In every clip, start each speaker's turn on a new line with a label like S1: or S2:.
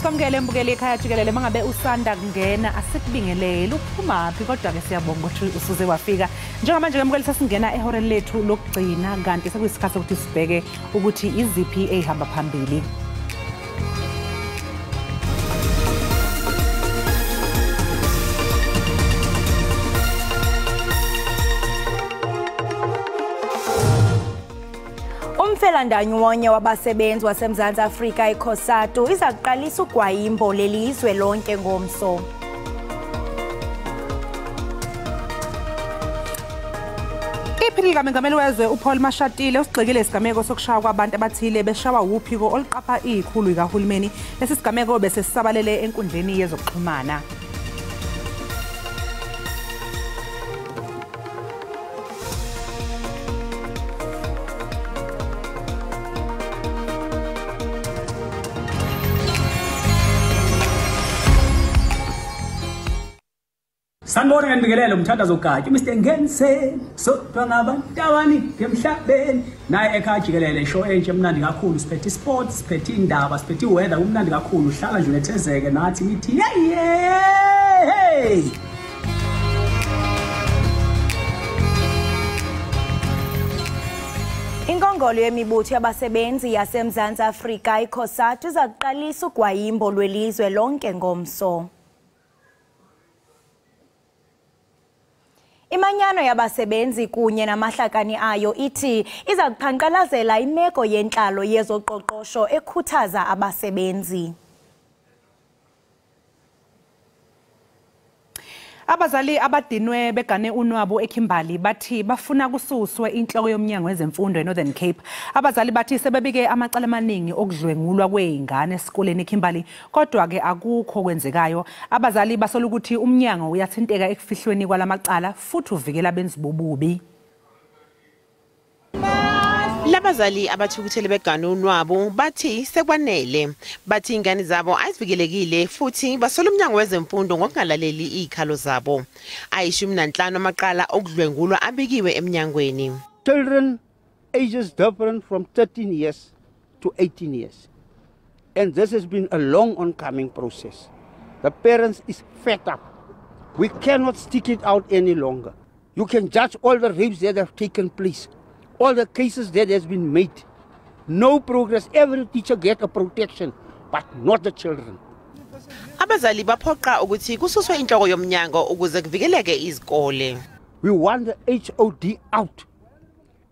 S1: Sikwamukele mbukeli ekhaya jikelele mangabe usanda kungena asikubingelele uphumaphi kodwa ke siyabonga ukuthi usuze wafika. Njengamanje ke mbukeli sesingena ehoreni lethu lokugcina kanti sekuyisikhathi sokuthi sibheke ukuthi iziphi ezihamba phambili.
S2: Umfelandawonye wabasebenzi waseMzantsi Afrika iCOSATU iza kuqalisa ugwayimbo lelizwe lonke ngomso.
S1: Iphini likaMengameli wezwe uPaul Mashatile usigxekile isigameko sokushawa kwabantu abathile beshawa uphiko oluqapha izikhulu zikahulumeni. Lesi sigameko bese sisabalele enkundleni yezokuxhumana.
S3: Sanibona ngiyanibingelela umthandazo Gatya Mr Ngense sodwa ngabantu abaningi emhlabeni naye ekhaya jikelele show entsha emnandi kakhulu siphethe sports siphethe indaba siphethe weather kumnandi kakhulu hlala nje unethezeke nathi nithi hey.
S2: Inkongolo yemibutho yabasebenzi yaseMzantsi Afrika iCOSATU iza kuqalisa ugwayimbo lwelizwe lonke ngomso. Imanyano yabasebenzi kunye namahlakani ayo ithi iza kuqhankqalazela imeko yentlalo yezoqoqosho ekhuthaza abasebenzi.
S1: Abazali abadinwe begane unwabo eKimberley bathi bafuna kususwe inhloko yomnyango wezemfundo eNorthern Cape. Abazali bathi sebebike amacala amaningi okudlwengulwa kwezingane esikoleni eKimberley kodwa ke akukho kwenzekayo. Abazali basola ukuthi umnyango uyathinteka ekufihlweni kwalamacala futhi uvikela abenzi bobubi.
S4: Labazali abathukuthele begane unwabo bathi sekwanele, bathi ingane zabo azivikelekile futhi basola umnyango wezemfundo ngokungalaleli izikhalo zabo. 15 amaqala okudlwengulwa abikiwe emnyangweni.
S5: Children ages different from 13 years to 18 years. And this has been a long oncoming process. The parents is fed up. We cannot stick it out any longer. You can judge all the rapes that have taken place, all the cases that has been made. No progress. Every teacher get a protection, but not the children.
S4: Abazali baphoqa ukuthi kususwe inhloko yomnyango ukuze kuvikeleke izikole.
S5: We want the HOD out,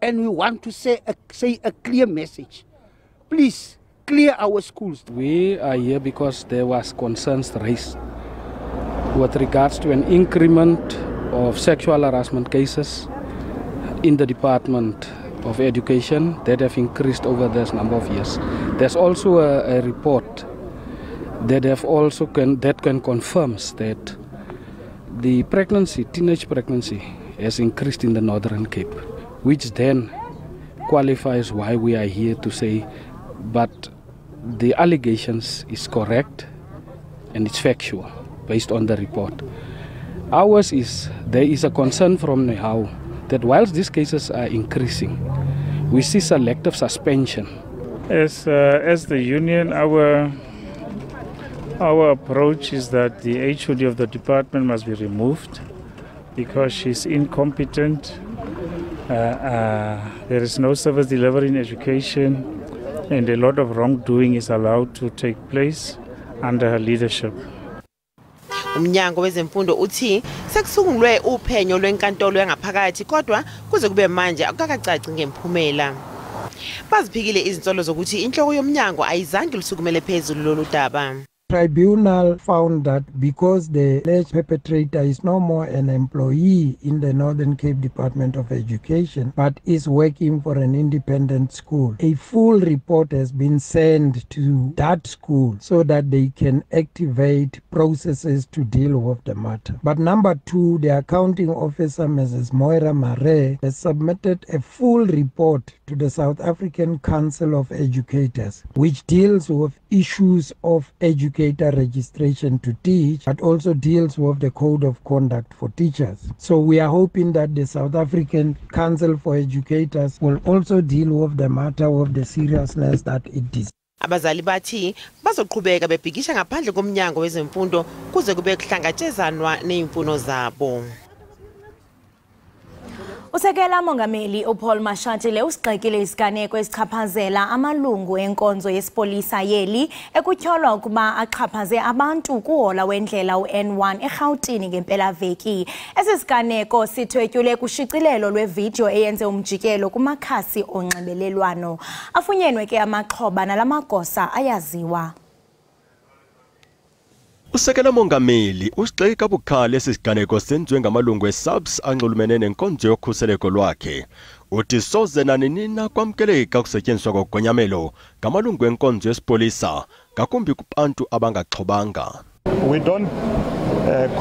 S5: and we want to say a clear message. Please clear our schools.
S6: We are here because there was concerns raised with regards to an increment of sexual harassment cases in the Department of Education that have increased over this number of years. There's also a report that have also can confirms that the pregnancy, teenage pregnancy, has increased in the Northern Cape, which then qualifies why we are here to say, but the allegations is correct and it's factual based on the report. Ours is, there is a concern from NEHAWU that whilst these cases are increasing, we see selective suspension.
S7: As the union, our approach is that the HOD of the department must be removed because she's incompetent. There is no service delivery in education, and a lot of wrongdoing is allowed to take place under her leadership.
S4: Umnyango wezemfundo uthi sekusungulwe uphenyo lwenkantolo yangaphakathi kodwa kuze kube manje akukakacaci ngemphumela. Baziphikile izinsolo zokuthi inhloko yomnyango ayizange lisukumele phezulu lolu daba.
S8: Tribunal found that because the alleged perpetrator is no more an employee in the Northern Cape Department of Education, but is working for an independent school, a full report has been sent to that school so that they can activate processes to deal with the matter. But number two, the accounting officer, Mrs. Moira Mare, has submitted a full report to the South African Council of Educators, which deals with issues of education registration to teach, but also deals with the code of conduct for teachers. So we are hoping that the South African Council for Educators will also deal with the matter with the seriousness that it deserves.
S4: Abazali bathi bazoqhubeka bebhikisha ngaphandle komnyango wezemfundo kuze kube kuhlangatshezanwa nezimfuno zabo.
S2: Usekela Mongameli uPaul Mashatile usigxekile isiganeko esichaphazela amalungu enkonzo yesipolisa yeli ekutyholwa ukuba axhaphaze abantu kuhola wendlela u-N1 eRhawutini ngempelaveki. Esi siganeko sithwetyule kushicilelo lwevidiyo eyenze umjikelo kumakhasi onxibelelwano. Afunyenwe ke amaxhoba nalamagosa ayaziwa.
S9: Usekela Mongameli usigxeke kabukhali esi siganeko senziwe ngamalungu e-SAPS anxulumene nenkonzo yokhuseleko lwakhe. Uthi soze nanini kwamkeleka ukusetyenziswa kogonyamelo ngamalungu enkonzo yesipolisa, ngakumbi kubantu abangaxhobanga.
S10: We don't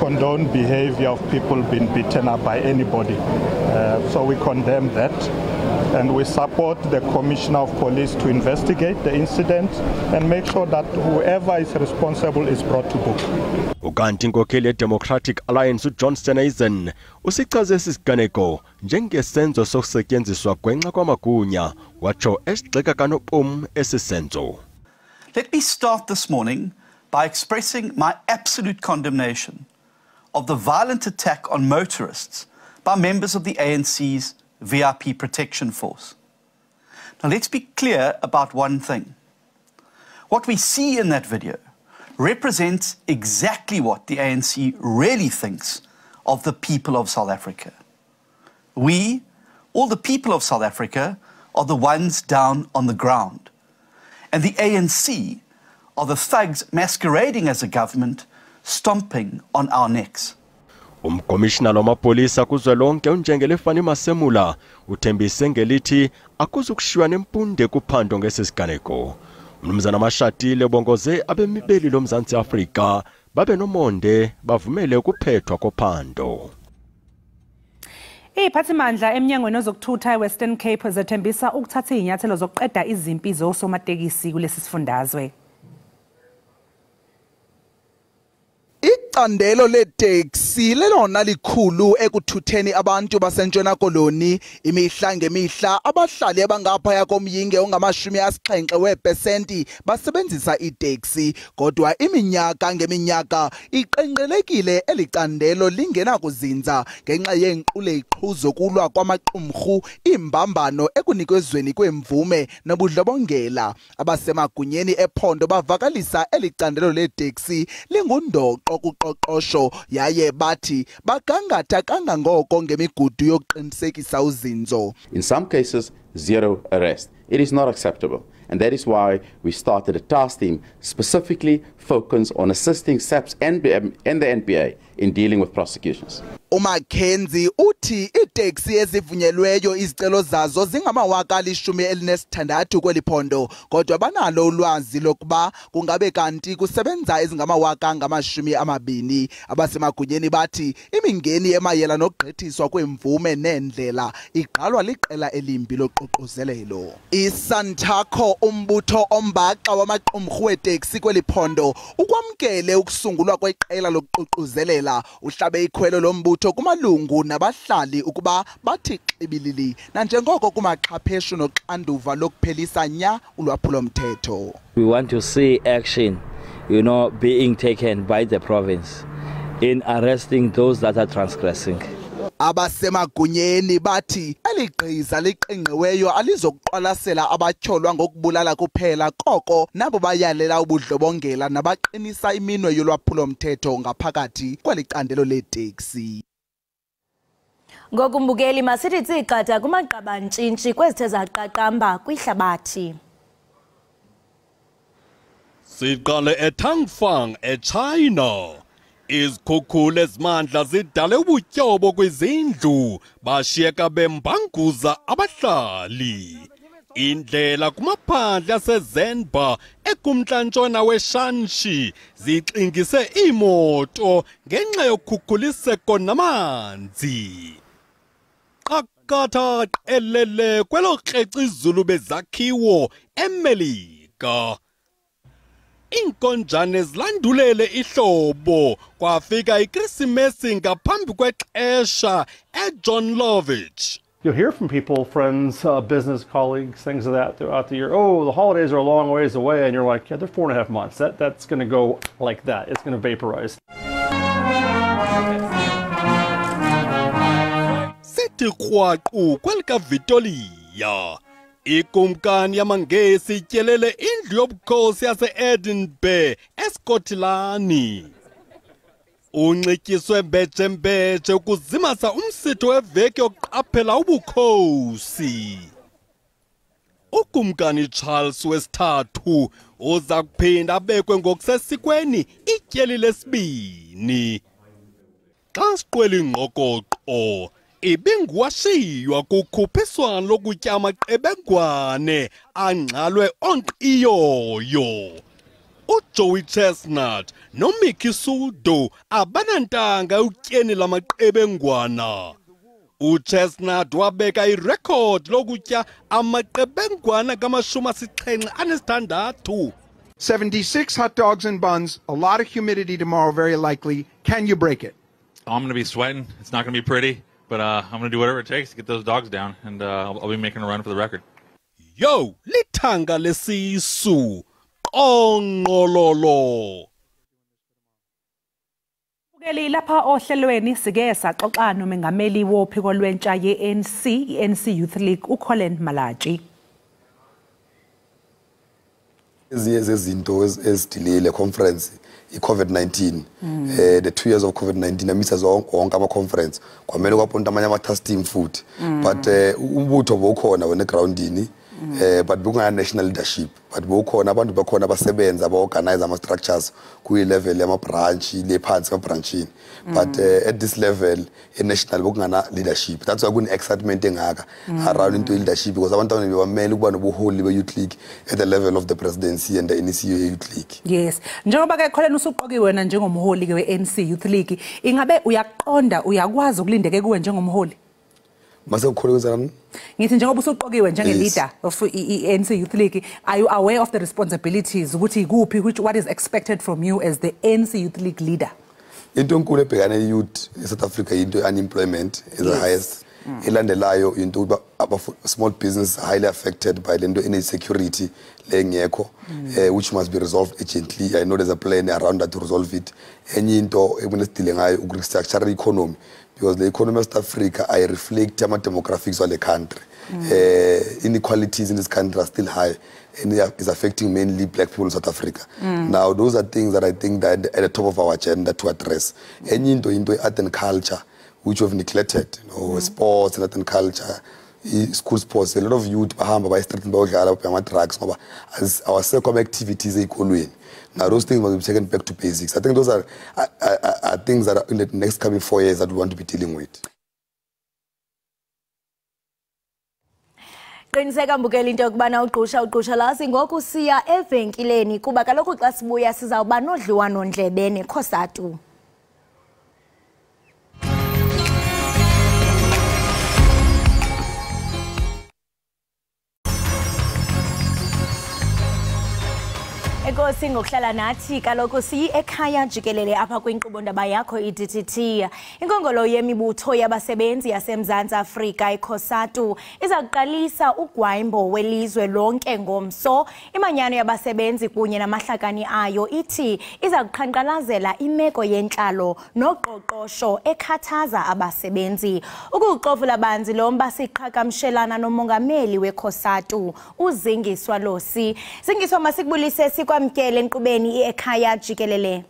S10: condone behavior of people being beaten up by anybody. So we condemn that. And we support the Commissioner of Police to investigate the incident and make sure that whoever is responsible is brought to book.
S9: Ukanti inkokheli ye-Democratic Alliance uJohn Steenhuisen usichaze esi siganeko njengesenzo sokusetyenziswa gwenxa kwamagunya, watsho esigxeka kanobom esi senzo.
S11: Let me start this morning by expressing my absolute condemnation of the violent attack on motorists by members of the ANC's VIP Protection Force. Now let's be clear about one thing. What we see in that video represents exactly what the ANC really thinks of the people of South Africa. We, all the people of South Africa, are the ones down on the ground. And the ANC are the thugs masquerading as a government, stomping on our necks.
S9: Umkomishina wamapolisa kuzwelonke uNjengele Fannie Masemola uthembise ngelithi akuzukushiywa nempunde kuphando ngesi siganeko. Umnumzana Mashatile ubongoze abemibeli loMzantsi Afrika babe nomonde bavumele ukuphethwa kophando.
S1: Iziphathimandla emnyangweni wezokuthutha eWestern Cape zethembisa ukuthatha izinyathelo zokuqeda izimpi zosomatekisi kulesi sifundazwe.
S12: Icandelo leteksi lelona likhulu ekuthutheni abantu baseNtshona Koloni. Imihla ngemihla abahlali abangaphaya komyinge ongamashumi 7% basebenzisa iteksi, kodwa iminyaka ngeminyaka iqenqelekile elicandelo lingenakuzinza ngenxa yeenquleqhu zokulwa kwamaqumrhu, imbambano ekunikezweni kwemvume nobudlobongela. Abasemagunyeni ephondo bavakalisa elicandelo leteksi lingundoqo kuqoqosho, yaye bathi bagangatha kangangoko ngemigudu yokuqinisekisa uzinzo.
S13: In some cases, zero arrest. It is not acceptable. And that is why we started a task team specifically focused on assisting SAPS and the NPA in dealing with prosecutions.
S12: UMackenzie uthi iiteksi ezivunyelweyo izicelo zazo zingama 16,000 kweli phondo, kodwa banalo ulwazi lokuba kungabe kanti kusebenza ezingama 20,000. Abasemagunyeni bathi imingeni emayela nokugqithiswa kwemvume neendlela igqalwa liqela elimbi loququzelelo. ISantaco, umbutho ombaxa wamaqumrhu weeteksi kweli phondo, ukwamkele ukusungulwa kweqela lokuququzelela. Uhlabe ikhwelo lombutho kumalungu nabahlali ukuba bathi xibilili nanjengoko kumaxhapheshu noxanduva lokuphelisa nya ulwaphulomthetho.
S14: We want to see action, being taken by the province in arresting those that are transgressing.
S12: Abasemagunyeni bathi eligqiza liqingqiweyo alizokuqwalasela abatyholwa ngokubulala kuphela, koko nabo bayalela ubudlobongela nabaqinisa iminwe yolwaphulomthetho ngaphakathi kweli candelo leeteksi.
S2: Ngokumbukeli, masithi tsiqatha kumagqabantshintshi kwezithe zaqaqamba kwihlabathi.
S15: Siqale eTangfang eChina. Izikhukhula ezimandla zidale ubutyobo kwizindlu, bashiyeka bembanguza abahlali. Indlela kumaphandle aseZenba ekumntla-ntshona weShanxi zixingise iimoto ngenxa yokhukhuliseko namanzi. Qaqatha qelele kwelo kreci izulu bezakhiwo eMelika. Iinkonjane zilandulele ihlobo, kwafika iKrisimesi ngaphambi kwexesha eJohn Lovich.
S16: You'll hear from people, friends, business colleagues, things of that throughout the year. Oh, the holidays are a long ways away. And you're like, yeah, they're 4.5 months. That's going to go like that. It's going to vaporize.
S15: Sithi krwaqu kwelikaVitoria. Ikumkani yamaNgesi ityelele indlu yobukhosi yase-Edinburgh eSkotlani. Unxityiswe mbejembeje ukuzimasa umsitho weveki yokuqaphela ubukhosi. Ukumkani Charles wesithathu uza kuphinda abekwe ngokusesikweni ityeli lesibini. Xa siqwela ingqokoqo, ibinguwashiywa kukhuphiswano lokutya amaqebengwane angxalwe onqiyoyo. uJoey Chestnut noMickey Sudo abanantanga ekutyeni lamaqebengwana. uChestnut wabeka irekhodi lokutya amaqebengwana kama-76.
S17: 76 hot dogs and buns, a lot of humidity tomorrow, very likely. Can you break it?
S18: I'm going to be sweating. It's not going to be pretty, but I'm going to do whatever it takes to get those dogs down, and I'll be making a run for the record.
S15: Yo, lithanga lesisu. Ongqololo.
S1: Bukeli lapha ohlelweni sike saxoxa nomengameli wophiko lwentsha ye-ANC, i-ANC Youth League, uColin Malatji.
S19: Ezinye zezinto ezidilile conference i-COVID-19, the 2 years of COVID-19 amisa zonke ama-conference kwamele kwaponta amanye ama-task team futhi, but umbutho bowukhona wena egroundini, but bekungaya national leadership, but bowukhona abantu bakhona abasebenza aba-organize ama-structures kuyi-level yama-branch le phansi ema-branchini, but at this level e-national bekungana leadership. That's why kune-excitement engaka around into leadership, because abantu bebamele ukuba nobuholi be-youth league at the level of the presidency and the NEC Youth League.
S1: Yes, njengoba ke Colin usuqokiwe wena njengomholi ke we-ANC Youth League, ingabe uyaqonda uyakwazi ukulindeke kuwe njengomholi?
S19: Mase kukhulekisa nami?
S1: Ngithi njengoba usuqokiwe njenge-leader of i-ANC Youth League, are you aware of the responsibilities ukuthi ikuphi, which what is expected from you as the ANC Youth League leader?
S19: Into enkulu ebhekane youth eSouth Africa into unemployment is the highest. Elandelayo into ukuba small business highly affected by lento insecurity lengekho, which must be resolved urgently. I know there's a plan around that to resolve it. Enye into ekumele sidile ngayo ukurestructure economy, because the economy of South Africa I reflect ama demographics of the country. Inequalities in this country are still high and is affecting mainly black people in South Africa. Now those are things that I think that at the top of our agenda to address. Enye into art and culture, which we've neglected, you know, sports and art and culture, school sports. A lot of youth bahamba by street bayodlala ama drugs ngoba as our second activities ezikolweni. Now those things must be taken back to basics. I think those are things that are in the next coming 4 years that we want to be dealing with.
S2: Qiniseka mbukeli into yokubana ugqusha lazi ngoku siya evenkileni kuba kaloku xa sibuya sizawuba nodliwano-ndlebe neCOSATU. Enkosi ngokuhlala nathi kaloku siyi ekhaya jikelele apha kwinkqubo ndaba yakho iDTT. Inkongolo yemibutho yabasebenzi yaseMzantsi Afrika iCOSATU iza kuqalisa ugwayimbo welizwe lonke ngomso. Imanyano yabasebenzi kunye namahlakani ayo ithi iza kuqhankqalazela imeko yentlalo noqoqosho ekhathaza abasebenzi. Ukuwuxovula banzi lo mba siqhagamshelana nomongameli weCOSATU uZingiswa Losi. Zingiswa, masikubulise sikwamkele enkqubeni ekhaya jikelele.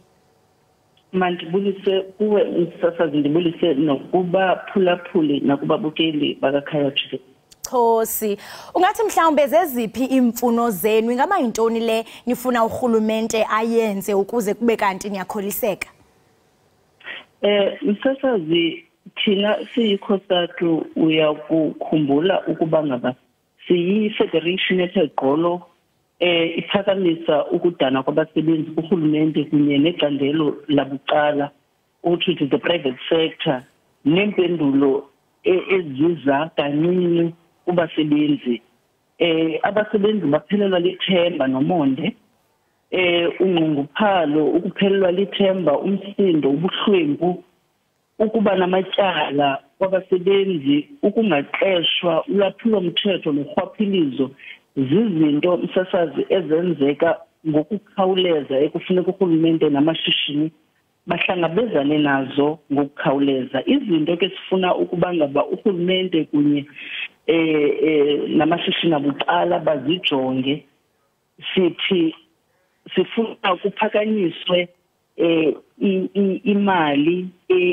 S20: Mandibulise kuwe msasazi, ndibulise nokubaphulaphuli nakubabukeli bakakhaya jikelele.
S2: Chosi, ungathi mhlawumbe zeziphi iimfuno zenu, ingaba yintoni le nifuna urhulumente ayenze ukuze kube kanti niyakholiseka?
S20: Msasazi, thina siyiCOSATU uyakukhumbula ukuba ngaba siyi-federation ethe gqolo iphakamisa ukudana kwabasebenzi kurhulumente kunye necandelo labucala, which is the private sector, nempendulo eziza kancinci kubasebenzi. Abasebenzi baphelelwa lithemba nomonde, unqunguphalo, ukuphelelwa lithemba, umsindo, ubuhlwempu, ukuba namatyala, kwabasebenzi, ukungaqeshwa, ulwaphulomthetho norhwaphilizo zizinto, msasazi, ezenzeka ngokukhawuleza ekufuneka urhulumente namashishini bahlangabezane nazo ngokukhawuleza. Izinto ke sifuna ukuba ngaba urhulumente kunye namashishini abucala bazijonge, sithi sifuna kuphakanyiswe imali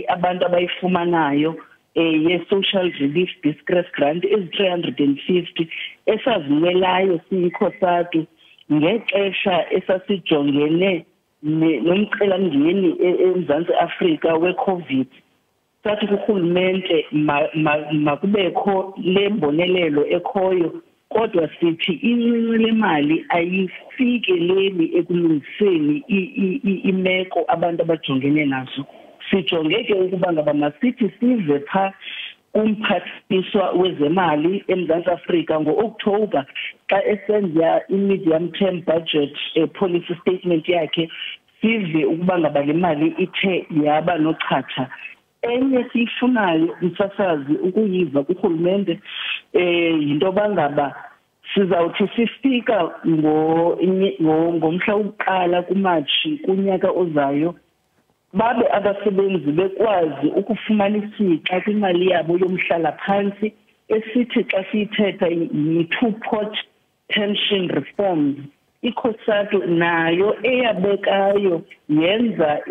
S20: abantu abayifumanayo ye-social relief distress grant ezi-350 esazimelayo siyiCOSATU ngexesha esasijongene nomcelamngeni eMzantsi Afrika we-COVID. Sathi kurhulumente makubekho le mbonelelo ekhoyo, kodwa sithi incinci le mali, ayifikeleli ekulungiseni imeko abantu abajongene nazo. Sijonge ke ukuba ngaba masithi sive phaa kumphathiswa wezemali eMzantsi Afrika ngo-October xa esenza i-medium term budget policy statement yakhe, sive ukuba ngaba le mali ithe yaba nochatha. Enye siyifunayo, msasazi, ukuyiva kurhulumente yinto yoba ngaba sizawuthi sifika ngomhla wokuqala kuMatshi kunyaka ozayo, babe abasebenzi bekwazi ukufumana isixa kwimali yabo yomhlala phantsi esithi xa siyithetha yi-two pot pension reforms. ICOSATU nayo eyabekayo yenza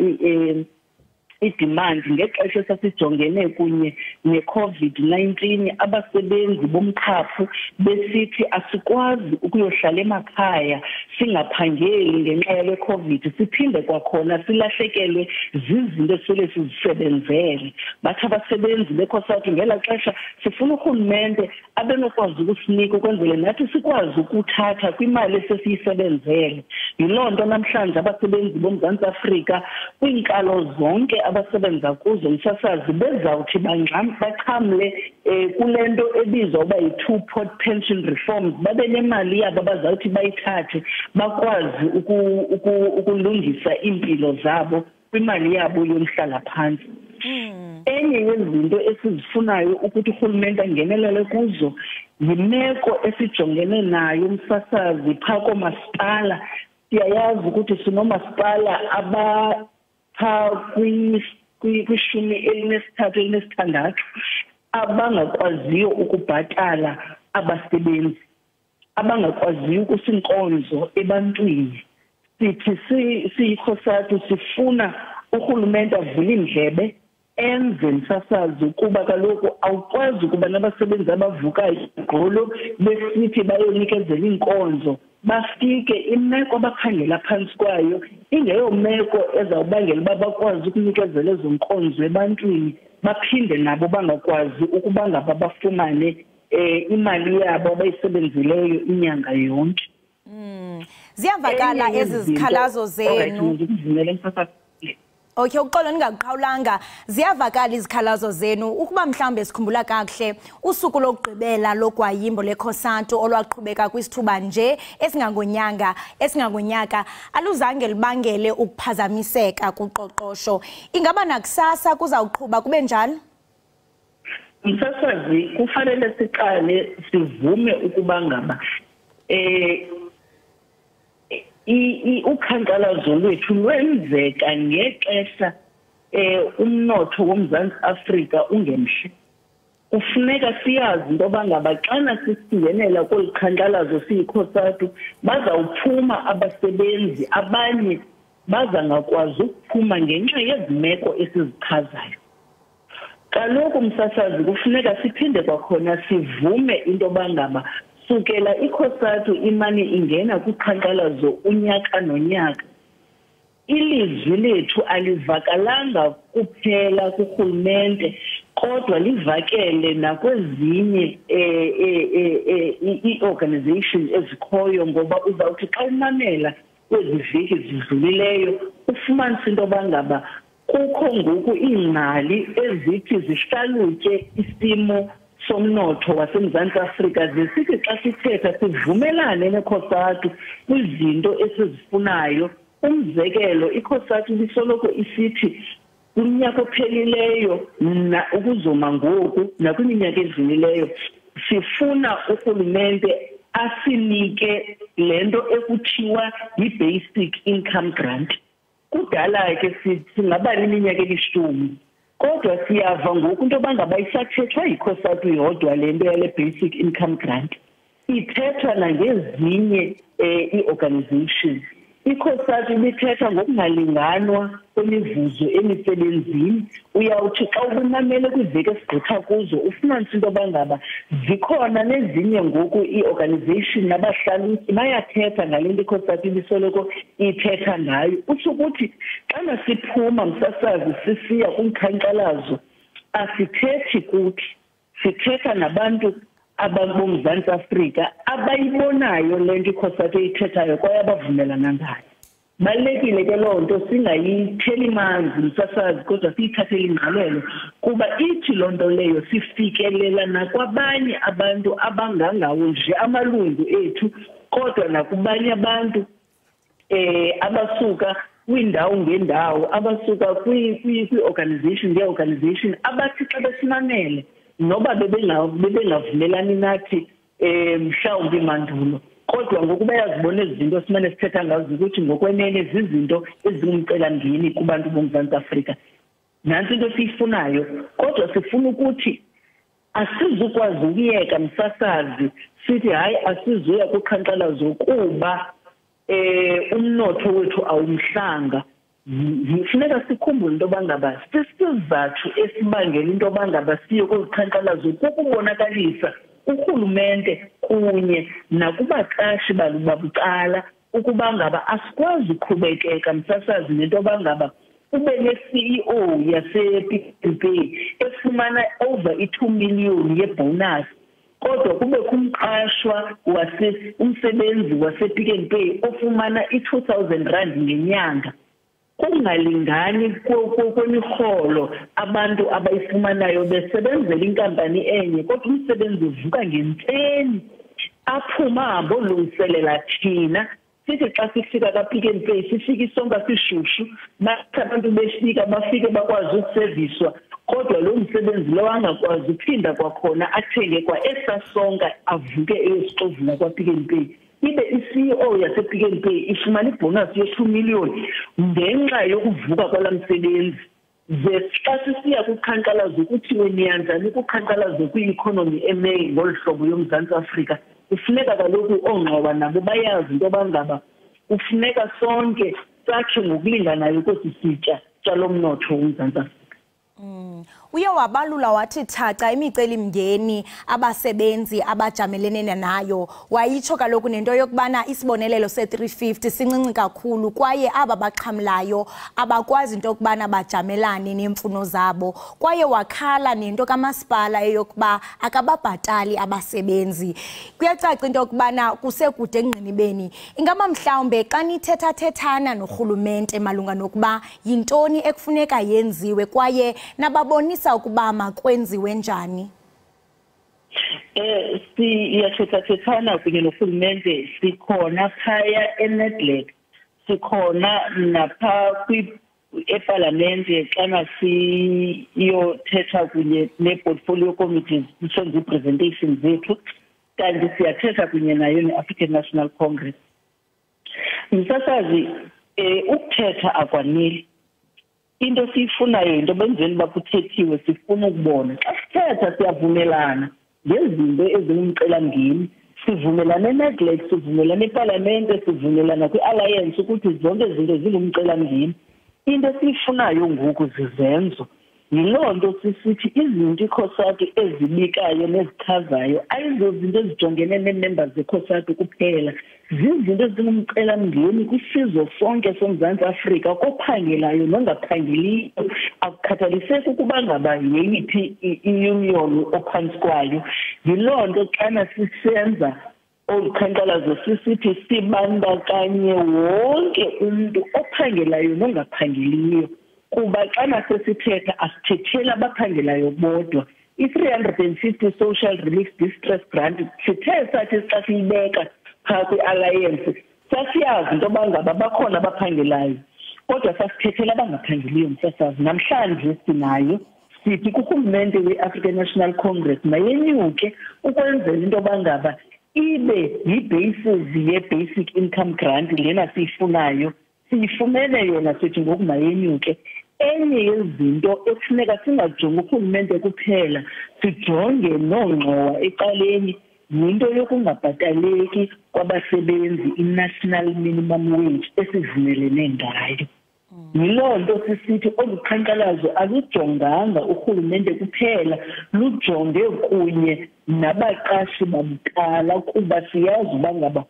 S20: i-demand ngexesha esasijongene kunye ne-COVID-19, abasebenzi bomqhaphu besithi asikwazi ukuyohlala emakhaya singaphangeli ngenxa yale COVID, siphinde kwakhona silahlekelwe zizinto esele sizisebenzele. Bathi abasebenzi beCOSATU ngela xesha sifuna urhulumente abenokwazi ukusinika ukwenzele nathi sikwazi ukuthatha kwimali esesiyisebenzele. Yiloo nto namhlanje abasebenzi boMzantsi Afrika kwiinkalo zonke abasebenza kuzo, msasazi, bezawuthi baxhamle kule nto ebizwa uba yi-two pot pension reforms, babe nemali yabo abazawuthi bayithathe bakwazi ukulungisa iimpilo zabo kwimali yabo yomhlalaphantsi. Enye yezinto esizifunayo ukuthi urhulumente angenelele kuzo yimeko esijongene nayo, msasazi, phaa koomasipala. Siyayazi ukuthi sinomasipala aba phaa kwi-13 elinesithandathu abangakwaziyo ukubhatala abasebenzi, abangakwaziyo ukusinkonzo ebantwini. Sithi siyiCOSATU sifuna urhulumente avule iindlebe enze, msasazi, kuba kaloku awukwazi ukuba nabasebenzi abavukayo igqolo besithi bayonikezela iinkonzo, bafike imeko abakhangela phantsi kwayo ingeyomeko ezawubangela uba bakwazi ukunikezela ezo nkonzo ebantwini, baphinde nabo bangakwazi ukuba ngaba bafumane imali yabo abayisebenzileyo inyanga yonke.
S2: Ziyavakala ezi zikhalazo zenu. Okay, uxolo ningaqhawulanga, ziyavakala izikhalazo zenu. Ukuba mhlawumbe sikhumbula kakuhle, usuku lokugqibela logwayimbo leCOSATU olwaqhubeka kwisithuba nje esingangonyanga esingangonyaka aluzange lubangele ukuphazamiseka kuqoqosho. Ingaba nakusasa kuzawuqhuba kube njalo?
S20: Msasazi, kufanele siqale sivume ukuba ngaba uqhankqalazo lwethu lwenzeka ngexesha umnotho woMzantsi Afrika ungemhle. Kufuneka siyazi into yoba ngaba xana sisingenela kolu qhankqalazo siyiCOSATU, bazawuphuma abasebenzi, abanye bazangakwazi ukuphuma ngenxa yezimeko esizichazayo. Kaloku, msasazi, kufuneka siphinde kwakhona sivume into yoba ngaba sukela iCOSATU imane ingena kuqhankqalazo unyaka nonyaka, ilizwi lethu alivakalanga kuphela kurhulumente, kodwa livakele nakwezinye ii-organization ezikhoyo, ngoba uzawuthi xa umamela kwezi veki zidlulileyo ufumanise into yoba ngaba kukho ngoku iingcali ezithi zihlalutye isimo somnotho waseMzantsi Afrika, zisithi xa sithetha sivumelane neCOSATU kwizinto esizifunayo. Umzekelo, iCOSATU lisoloko isithi Kumnyaka ophelileyo na ukuzoma ngoku nakwiminyaka edlulileyo, sifuna urhulumente asinike lento ekuthiwa yi-basic income grant. Kudala ke singaba iminyaka eli-10, kodwa siyava ngoku into yoba ngaba isathethwa yiCOSATU yodwa le nto yale basic income grant, ithethwa nangezinye ii-organizations. ICOSATU ibithetha ngokungalinganwa kwemivuzo emisebenzini. Uyawuthi xa ubumamele kwiveki esigqitha kuzo, ufumanise into yoba ngaba zikhona nezinye ngoku ii-organization nabahlalutyi bayathetha ngale nto iCOSATU ibisoloko ithetha ngayo. Utsho ukuthi xana siphuma, msasazi, sisiya kumqhankqalazo, asithethi kuthi, sithetha nabantu ababoMzantsi Afrika abayibonayo le nto iCOSATU eyithethayo kwaye abavumelana ngayo. Balulekile ke loo nto singayitheli manzi, msasazi, kodwa siyithathele ingqalelo, kuba ithi loo nto leyo sifikelela nakwabanye abantu abangangawo nje amalungu ethu, kodwa nakubanye abantu abasuka kwiindawo ngendawo, abasuka kwii-organization ngee-organization, abathi xa besimamele noba bebengavumelani nathi mhlawumbi mandulo, kodwa ngoku bayazibona ezi zinto simane sithetha ngazo ukuthi ngokwenene zizinto ezingumcelamngeni kubantu boMzantsi Afrika. Nantsi into esiyifunayo, kodwa sifuna ukuthi asizukwazi ukuyeka, msasazi, sithi hayi asizuya kuqhankqalazo kuba umnotho wethu awumhlanga. Funeka sikhumbule into yoba ngaba sisizathu esibangela into yoba ngaba siye kwezi kukubonakalisa urhulumente kunye nakubaqashi babucala ukuba ngaba asikwazi uqhubekeka, msasazi, nento yoba ngaba ube ne-CEO yase-Pick n Pay efumana over i-2 million yebonus, kodwa kubekho umqashwa umsebenzi wase-Pick n Pay ofumana i-2000 rand ngenyanga. Kungalingani kwemirholo abantu abayifumanayo besebenzela inkampani enye, kodwa umsebenzi uvuka ngentseni aphume ahambe olungiselela thina. Sithi xa sifika kaPick n Pay sifike isonka sishushu, bathi abantu befika bafike bakwazi ukuseviswa, kodwa lo msebenzi lowo angakwazi uphinda kwakhona athenge kwa esasonka avuke eyosixovula kwaPick n Pay. Ibe i-CEO yasePick n Pay ifumana ibonus ye-2 million ngenxa yokuvuka kwala msebenzi. Ze xa sisiya kuqhankqalazo kuthiwe niyanjani kuqhankqalazo kwi-economy eme ngolu hlobo yoMzantsi Afrika. Kufuneka kaloku oongxowa nabo bayazi into yoba ngaba kufuneka sonke sakhe ngokulinganayo kwesi sitya salo mnotho woMzantsi Afrika.
S2: Uye wabalula wathi thaca imicelimngeni abasebenzi abajamelene nayo. Wayitsho kaloku nento yokubana isibonelelo se-350 sincinci kakhulu, kwaye aba baxhamlayo abakwazi into yokubana bajamelane neemfuno zabo. Kwaye wakhala nento kamasipala eyokuba akababhatali abasebenzi. Kuyacaca into yokubana kusekude engqinibeni. Ingaba mhlawumbe xa nithethathethana norhulumente malunga nokuba yintoni ekufuneka yenziwe kwaye nababonisa ukuba makwenziwe njani?
S20: Siyathethathethana kunye norhulumente, sikhona phaya eNedlac, sikhona napha epalamente xana siyothetha kunye nee-portfolio committees sisenza ii-presentation zethu, kanti siyathetha kunye nayo ne-African National Congress. Msasazi, ukuthetha akwaneli. Into siyifunayo into benzeni uba kuthethiwe, sifuna ukubona. Xa sithetha siyavumelana ngezinto ezingumcelamngeni, sivumelana eNedlac, sivumelana epalamente, sivumelana kwi-alliance ukuthi zonke izinto zingumcelamngeni. Into esiyifunayo ngoku zizenzo. Yiloo nto sisithi izinto iCOSATU ezibikayo nezichazayo ayizozinto ezijongene nee-members zeCOSATU kuphela, zizinto ezingumcelamngeni kwisizwe sonke soMzantsi Afrika, kophangelayo nongaphangeliyo, akukhathaliseki ukuba ngaba yeyiphi i-union ophantsi kwayo. Yiloo nto xana sisenza olu qhankqalazo sisithi sibandakanye wonke umntu ophangelayo nongaphangeliyo, kuba xana sesithetha asithetheli abaphangelayo bodwa. I-350 Social Relief Distress Grant sithe sathi xa siyibeka phaa kwi-alliance sasiyazi into yoba ngaba bakhona abaphangelayo, Kodwa sasithethela abangaphangeliyo, msasazi. Namhlanje sinayo, sithi kurhulumente we-African National Congress mayenyuke ukwenzela into yoba ngaba ibe yi-basis ye-basic income grant lena siyifunayo, siyifumene yona, sithi ngoku mayenyuke. Enye yezinto ekufuneka singajongi urhulumente kuphela, sijonge noongxowa ecaleni, yinto yokungabhataleki kwabasebenzi i-national minimum wage esivumelene ngayo. Yiloo nto sisithi olu qhankqalazo alujonganga urhulumente kuphela, lujonge kunye nabaqashi babuqala, kuba siyazi uba ngaba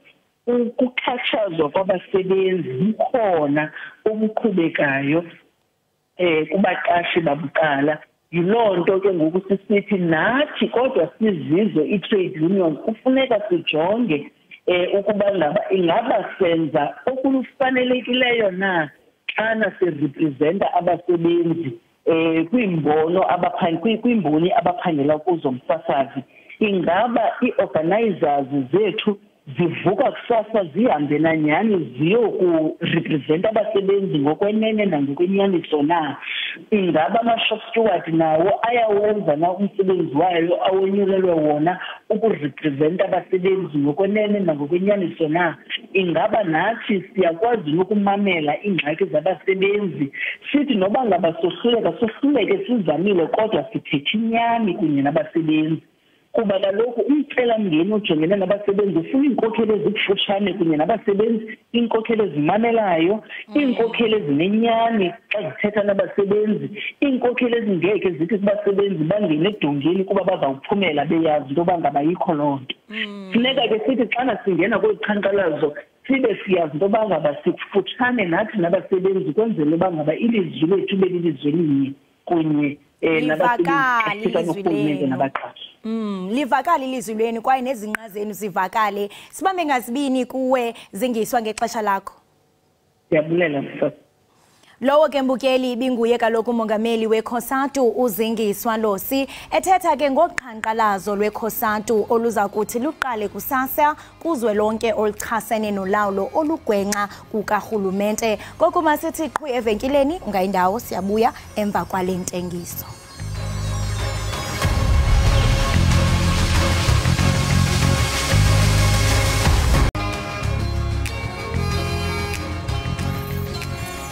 S20: ukuxhatshazwa kwabasebenzi bukhona obuqhubekayo kubaqashi babuqala. Yiloo nto ke ngoku sisithi nathi kodwa sizizwe i-trade unions kufuneka sijonge ukuba ngaba ingaba senza okufanelekileyo na xana sirepresenta abasebenzi kwimbono kwimboni abaphangela kuzo, msasazi. Ingaba ii-organizers zethu zivuka kusasa zihambe nanyhani ziyokurepresenta abasebenzi ngokwenene nangokwenyaniso na? Ingaba ama-shop steward nawo ayawenza na umsebenzi wayo awonyulelwe wona ukurepresenta abasebenzi ngokwenene nangokwenyaniso na? Ingaba nathi siyakwazi nokumamela iingxaki zabasebenzi, sithi noba ngaba sohluleka, sohluleke sizamile, kodwa sithethe inyani kunye nabasebenzi? Kuba kaloku umcelamngeni ojongene nabasebenzi ufuna iinkokheli ezikufutshane kunye nabasebenzi, iinkokheli ezimamelayo, iinkokheli ezinenyani xa zithetha nabasebenzi, iinkokheli ezingeke zithi kubasebenzi bangene edongeni kuba bazawuphumela beyazi into yoba ngaba yikho loo nto. Funeka ke sithi xana singena kweli qhankqalazo sibe siyazi into yoba ngaba sikufutshane nathi nabasebenzi, kwenzela uba ngaba ilizwi lethu ibe lilizwi elinye kunye
S2: Livakale
S20: nabasebenzi
S2: ilizwi
S20: norhulumente
S2: lenu.
S20: nabaqashi.
S2: Livakale ilizwi lwenu kwaye nezinqa zenu zivakale. Sibambe ngazibini kuwe, Zingiswa, ngexesha lakho.
S20: Ndiyabulela, msasazi.
S2: Lowo ke mbukeli ibinguye kaloku umongameli weCOSATU uZingiswa Losi ethetha ke ngoqhankqalazo lweCOSATU oluza kuthi luqale kusasa kuzwelonke oluchasene nolawulo olugwenxa kukarhulumente. Ngoku masithi qhu evenkileni, ungayindawo, siyabuya emva kwale ntengiso.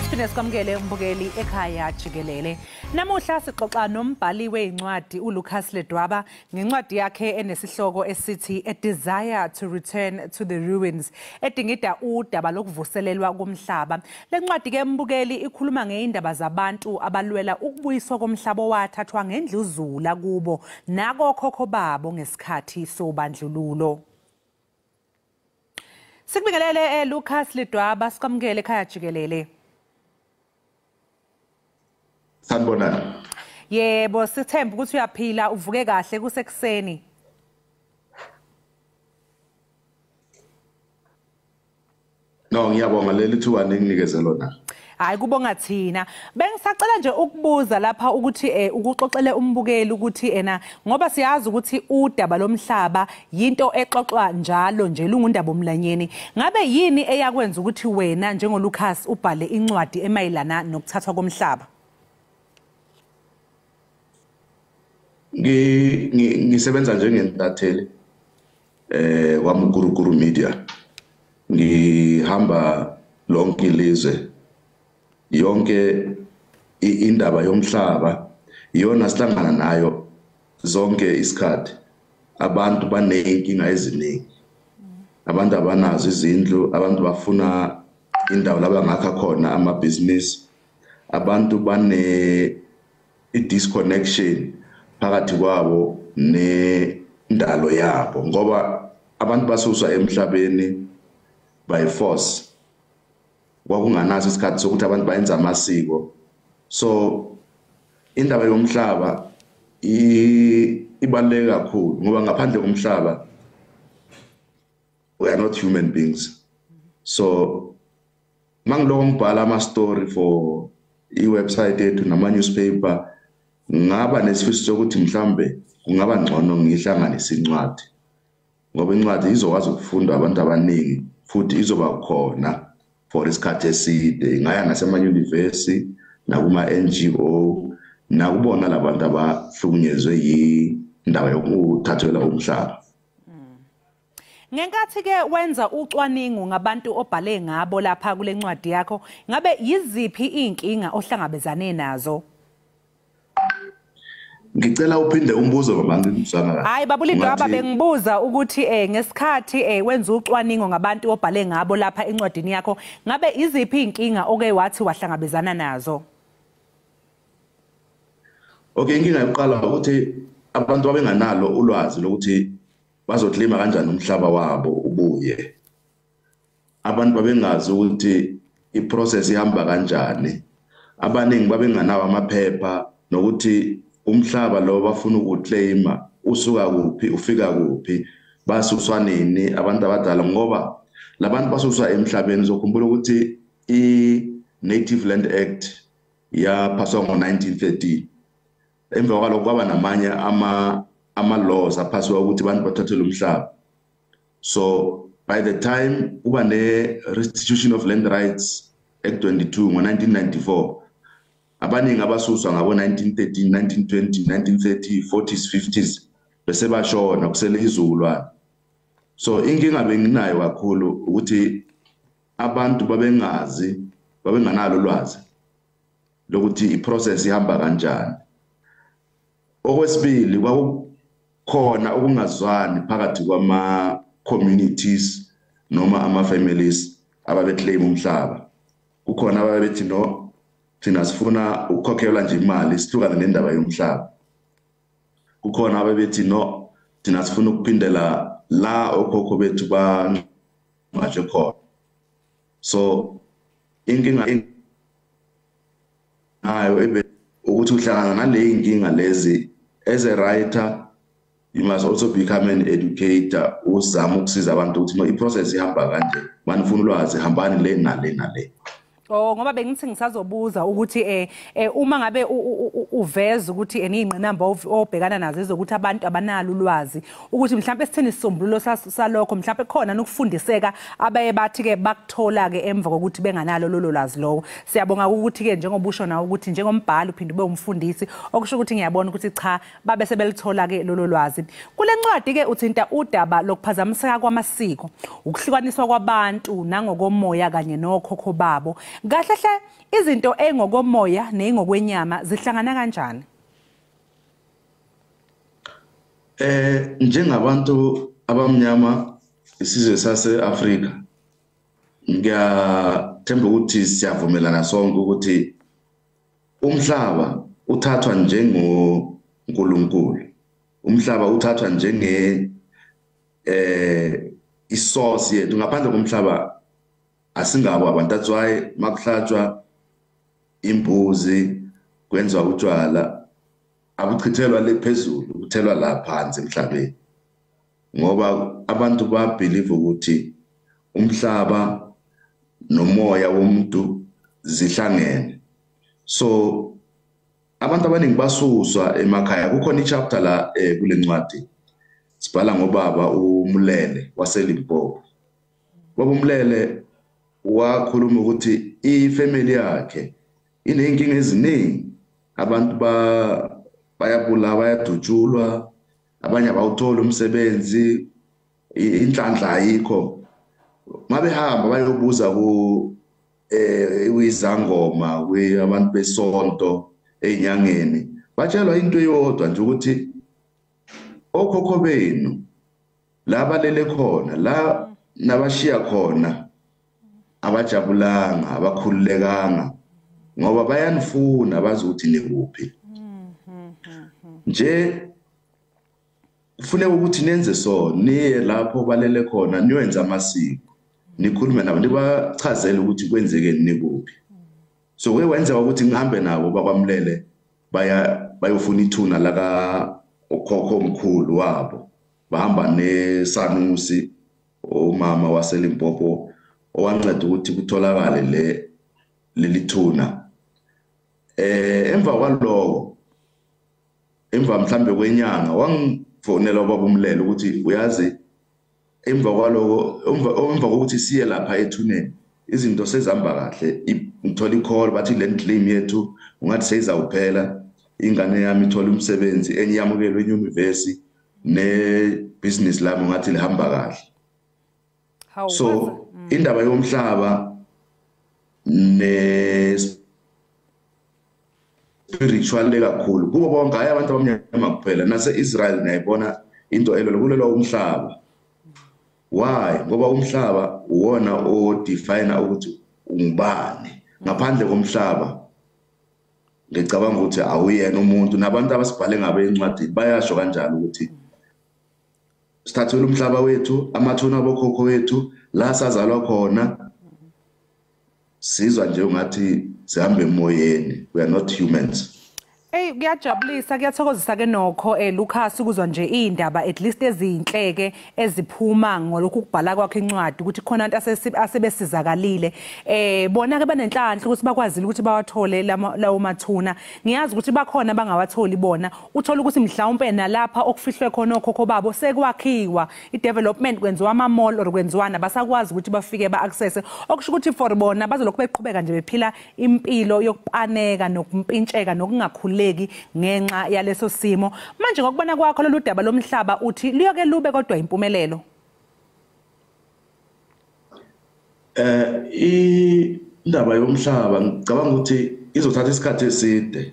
S1: Siphinde sikwamukele umbukeli ekhaya jikelele. Namuhla sixoxa nombhali wezincwadi uLucas Ledwaba ngencwadi yakhe enesihloko esithi A Desire to Return to the Ruins, edingida udaba lokuvuselelwa komhlaba. Le ncwadi ke mbukeli ikhuluma ngeindaba zabantu abalwela ukubuyiswa komhlaba owathathwa ngendluzula kubo nakokhokho babo ngesikhathi sobandlululo. Sikubingelele Lucas Ledwaba, sikwamukele ekhaya jikelele.
S21: Sanibonani.
S1: Yebo, sithemba ukuthi uyaphila, uvuke kahle kusekuseni.
S21: No, ngiyabonga leli thuba ninginikeze lona.
S1: Hayi, kubonga thina. Bengisacela nje ukubuza lapha ukuthi ukuxoxele umbukeli ukuthi ena ngoba siyazi ukuthi udaba lomhlaba yinto exoxwa njalo nje, lungundaba omlanyeni. Ngabe yini eyakwenza ukuthi wena njengoLucas ubhale incwadi emayelana nokuthathwa komhlaba?
S21: Ngisebenza njengentatheli kwaMkurukuru Media. Ngihamba lonke ilizwe, yonke indaba yomhlaba iyona sihlangana nayo zonke isikhathi. Abantu baneyinkinga eziningi, abantu abanazo izindlu, abantu bafuna indawo la bangakha khona amabhizinisi, abantu bane i-disconnection phakathi kwabo nendalo yabo, ngoba abantu basuswa emhlabeni by force. Kwakunganaso isikhathi sokuthi abantu bayenze amasiko. So indaba yomhlaba ibaluleke kakhulu, ngoba ngaphandle komhlaba we are not human beings. So mangiloko ngibhala ama story for i-website yethu nama newspaper, ngaba nesifiso sokuthi mhlambe kungaba ngcono ngihlanganise incwadi, ngoba incwadi izokwazi ukufundwa abantu abaningi futhi izoba khona for isikhathi eside, ngaya nasema-university nakuma-NGO nakubona labantu abahlukunyezwe yindaba yokuthathelwa umhlaba.
S1: Ngenkathi ke wenza ucwaningo ngabantu obhale ngabo lapha kule ncwadi yakho, ngabe yiziphi inkinga ohlangabezane nazo?
S21: Ngicela uphinde umbuzo baba, ngizwanga kahle.
S1: Hayi baba uLidwaba, bengibuza ukuthi ngesikhathi wenza ucwaningo ngabantu obhale ngabo lapha encwadini yakho, ngabe iziphi inkinga oke wathi wahlangabezana nazo?
S21: Okay, inkinga yokuqala ukuthi abantu babenganalo ulwazi lokuthi bazoklima kanjani umhlaba wabo ubuye. Abantu babengazi ukuthi iprocess ihamba kanjani. Abaningi babenganawo amaphepha nokuthi umhlaba lo bafuna ukuclaima usuka kuphi ufika kuphi, basuswa nini abantu abadala, ngoba labantu basuswa emhlabeni. Uzokhumbula ukuthi i-Native Land Act yaphaswa ngo-1913. Emva kwalokho kwaba namanye ama-laws aphasiwa ukuthi abantu bathathelwe umhlaba. So by the time kuba ne-Restitution of Land Rights Act 22 ngo-1994, abaningi abasuswa ngabo-1913, 1920, 1930, 40s, 50s bese bashona, kusele izizukulwane. So inkinga benginayo kakhulu ukuthi abantu babengazi, babenganalo ulwazi lokuthi iprocess ihamba kanjani. Okwesibili, kwakukhona ukungazwani phakathi kwama-communities noma ama-families ababeclaim umhlaba. Kukhona ababethi no, thina sifuna ukukhokhelwa nje imali sihlukane nendaba yomhlaba. Kukhona ababethi no, thina sifuna ukuphindela la okhokho bethu bangcwatshwe khona. So inkinga nayo ukuthi uhlangana nale inkinga lezi. As a writer, you must also become an educator, uzama ukusiza abantu ukuthi no, iprocess ihamba kanje, manifuna ulwazi hambani le nale nale.
S1: Oh, ngoba bengithi ngisazobuza ukuthi uma ngabe uveza ukuthi eniyingqinamba obhekana nazo ezokuthi abantu abanalo ulwazi, ukuthi mhlawumbe sithini isisombululo salokho, mhlawumbe khona nokufundiseka abaye bathi ke bakuthola ke emva kokuthi benganalo lolo lwazi lowo. Siyabonga ukuthi ke njengoba usho nawe ukuthi njengombhali uphinde ube umfundisi, okusho ukuthi ngiyabona ukuthi cha babe sebelithola ke lolo lwazi. Kule ncwadi ke uthinta udaba lokuphazamiseka kwamasiko, ukuhlukaniswa kwabantu nangokomoya kanye nokhokho babo. Kahle hle izinto engokomoya nengokwenyama zihlangana kanjani?
S21: Njengabantu abamnyama isizwe sase-Afrika, ngiyathemba ukuthi siyavumelana sonke ukuthi umhlaba uthathwa njengoNkulunkulu. Umhlaba uthathwa njenge isource yethu. Ngaphandle komhlaba asingabo abantu. That's why makuhlatshwa imbuzi kwenziwa utshwala, abuchithelwa le phezulu, buthelwa la phansi emhlabeni, ngoba abantu ba believe ukuthi umhlaba nomoya womuntu zihlangene. So abantu abaningi basuswa emakhaya. Kukhona ichapter la kule ncwadi sibhala ngobaba uMulele waseLimpopo. Baba uMulele wakhuluma ukuthi ifamily yakhe ineyinkinga eziningi, abantu bayabulawa, bayadutshulwa, abanye abawuthola umsebenzi, inhlanhla ayikho. Mabehamba bayobuza ku izangoma, abantu besonto ezinyangeni, batshelwa into eyodwa nje ukuthi okhokho benu la balele khona, la nabashiya khona, abajabulanga, abakhululekanga, ngoba bayanifuna, bazi ukuthi nikuphi. Nje kufuneka ukuthi nenze so, niye lapho balele khona, niyowenza amasiko, nikhulume nabo, nibachazele ukuthi kwenzekeni, nikuphi. So kwenza ukuthi ngihambe nabo bakwaMulele bayofuna ithuna laka ukhokho omkhulu wabo. Bahamba nesanusi umama waseLimpopo owanceda ukuthi kutholakale leli thuna. Emva kwaloko, emva mhlambe kwenyanga, wangifonela ubaba uMulele ukuthi uyazi emva kwaloko, emva kokuthi siye lapha ethuneni, Izinto sezihamba kahle, ngithola i-call bathi land claim yethu ungathi seyizawuphela, ingane yami ithola umsebenzi, enye yamukelwe enyuvesi, ne business lami ungathi lihamba kahle. So indaba yomhlaba ne spiritual kakhulu kubo bonke, hayi abantu abamnyama kuphela, nase Israel niyayibona into elolo umhlaba. Why? Ngoba umhlaba uwona o define ukuthi ungubani. Ngaphandle komhlaba ngicabanga ukuthi awuyena umuntu, nabantu abasibhale ngabe encwadini bayasho kanjalo ukuthi sithathele umhlaba wethu, amathuna abokhokho wethu, la sazalwa khona. Sizwa nje ungathi sihambe emoyeni, we are not humans.
S1: Hey, kuyajabulisa, kuyathokozisa ke nokho Lucas ukuzwa nje indaba at least ezinhleke eziphuma ngolokhu kubhala kwakhe incwadi ukuthi khona abantu asebesizakalile. Bona ke banenhlanhla ukuthi bakwazile ukuthi bawathole lawo mathuna. Ngiyazi ukuthi bakhona bangawatholi bona. Uthola ukuthi mhlawumbe nalapha okufihlwe khona okhokho babo sekwakhiwa i-development, kwenziwa ama mall or kwenziwana, basakwazi ukuthi bafike ba access. Okusho ukuthi for bona bazolokhu beqhubeka nje bephila impilo yokupaneka nokumpintsheka nokungakhuleki ngenxa yaleso simo. Manje ngokubona kwakho lolu daba lomhlaba uthi liyoke lube kodwa impumelelo?
S21: Indaba yomhlaba ngicabanga ukuthi izothatha isikhathi eside,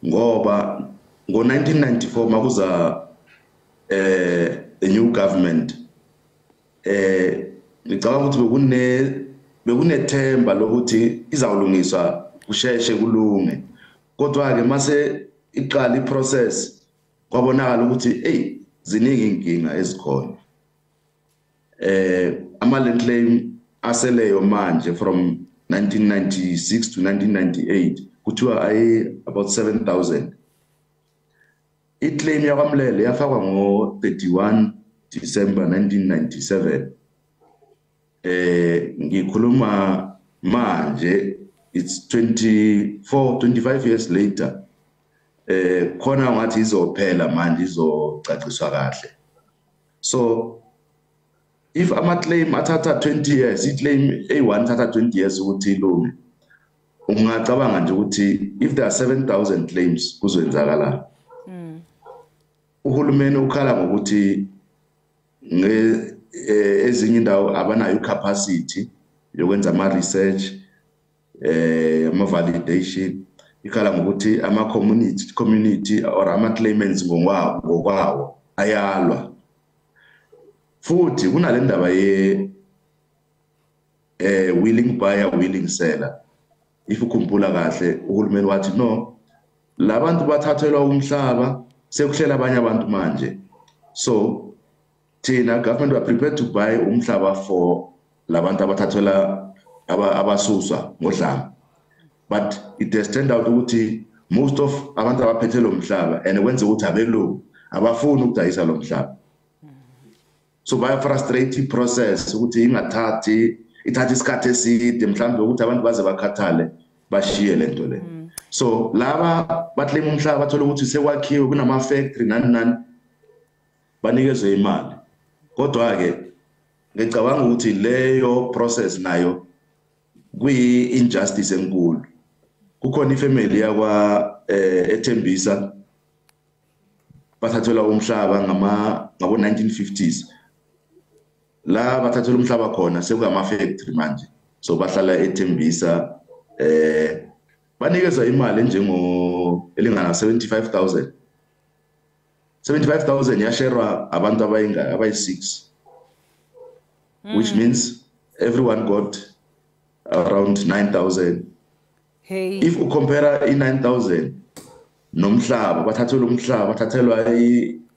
S21: ngoba ngo-1994 makuza the new government, ngicabanga ukuthi bekunethemba lokuthi izawulungiswa kusheshe kulunge. Kodwa ke mase iqala iprocess kwabonakala ukuthi hey, ziningi inkinga ezikhona. Ama land claim aseleyo manje from 1996 to 1998 kuthiwa ayi about 7000. I-claim yakwaMlele yafakwa ngo-31 December 1997. Ngikhuluma manje it's 24 25 years later. Khona ngathi izophela manje, izocaciswa kahle. So if ama claim athatha 20 years, i-claim A1 thatha 20 years ukuthi ilunge, ungacabanga nje ukuthi if there are 7000 claims kuzoyenzakalani? Uhulumeni ukhala ngokuthi ezinye indawo abanayo capacity yokwenza ama research, ama validation. Ikhala ngokuthi ama community or ama claimants ngokwawo ayalwa. Futhi kunale ndaba ye willing buyer willing seller. If ukhumbula kahle uhulumeni wathi no, labantu bathathelwa umhlaba sekuhlela abanye abantu manje, so thina government we are prepared to buy umhlaba for labantu abathathelwa abasuswa ngodlame. But it has turned out ukuthi most of abantu abaphethe lo mhlaba and kwenza ukuthi abelungu abafuni ukudayisa lo mhlaba. So baya frustrate process ukuthi ingathathi ithatha isikhathi eside, mhlawumbe ukuthi abantu baze bakhathale bashiye lento le. So laba baclaim umhlaba bathola ukuthi sekwakhiwe kunama factory nani nani, banikezwe imali. Kodwa ke ngicabanga ukuthi leyo process nayo kuyi injustice enkulu. Kukhona ifamily yakwa eThembisa bathathelwa umhlaba ngabo 1950s. La bathathelwa umhlaba khona sekuyama factory manje. So bahlala eThembisa, banikezwa imali enjengo elingana 75,000. 75,000 yasherwa abantu abayi-6, which means everyone got around 9,000.
S1: Hey.
S21: If you compare i-9,000 nomhlaba, bathathelwa umhlaba, bathathelwa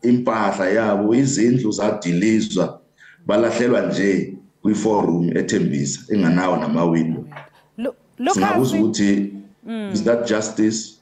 S21: impahla yabo, izindlu zadilizwa, balahlelwa nje kwi-4 room eThembisa enganawo namawindow. Singabuza ukuthi is that justice?